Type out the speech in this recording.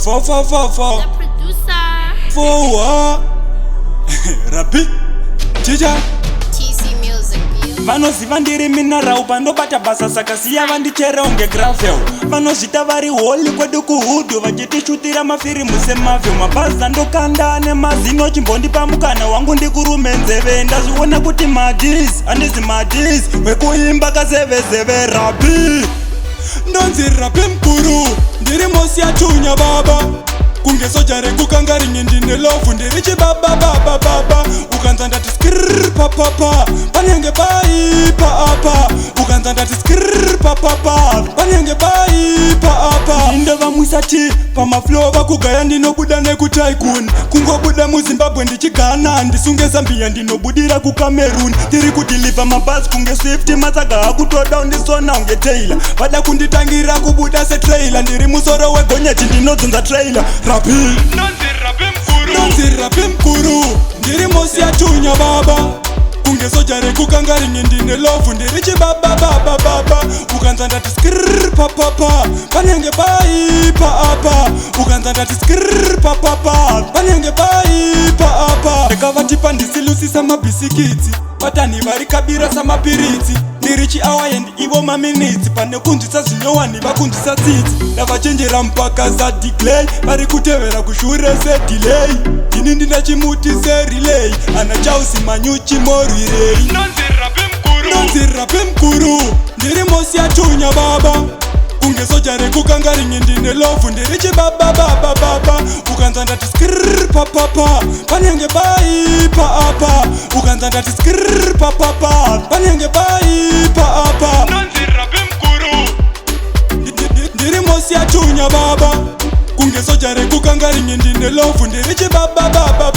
Four four four four. The producer. Four. Rabi. Chicha. TC Music. Vanoziva ndiri mineral, pandobata basa saka siya vandichere unge gravel. Vanozvita vari holy kwedu kuhood, vachitishutira mafirimu seMarvel. Mabhazi andokanda nemazino, chimbondipa mukana wangu ndikurume nzeve. Ndazviona kuti madiss handizi madiss wekuimba kazevezeve. Rabi, ndonzi Rabi mukuru, ndiri mosi yatunya baba, kunge soja rekukanga ringe. Ndine love, ndiri chibaba baba baba. Ukanza ndati skrr papapa, panenge paipa apa. Ukanza ndati skrr papapa, panenge paipa apa. Ndovamwisa ti pamaflow vakugaya, ndinobuda nekutycoon, kungobuda muZimbabwe ndichigana. Ndisunge Zambia, ndinobudira kuCameroon. Tiri kudeliver mabhasi kunge Swift, matsaga akutoda undisona unge Taylor. Vada kunditangira kubuda setrailer, ndiri musoro wegonyeti, ndinodzunza trailer. Rabi, ndonzi Rabi mukuru, ndiri mosi yatunya baba, kunge soja rekukanga ringe. Ndine love, ndiri chibaba baba baba. Ukanza ndati skrr papapa, panenge paipa apa. Ukanza ndati skrr papapa, panenge paipa apa. Ndakavati pandisilusisa mabhisikitsi, patani vari kabira samapiritsi. Ndiri chihour and ivo maminitsi, pane kunzwisa zvinyowani vakunzwisa tsitsi. Ndavachenjera mpaka zadeclay, vari kutevera kushure sedelay. Ndini ndina chimuti serelay, ana Chausi manyuchi morwirei. Ndonzi Rabi mukuru, ndiri mosi yatunya baba, kunge soja rekukanga ringe. Ndine love, ndiri chibaba baba baba. Ukanza ndati skrr papapa, panenge paipa apa. Ukanza ndati skrr papapa, panenge paipa apa. Ndiri mosi yatunya baba, kunge soja rekukanga ringe. Ndine love, ndiri chibaba baba.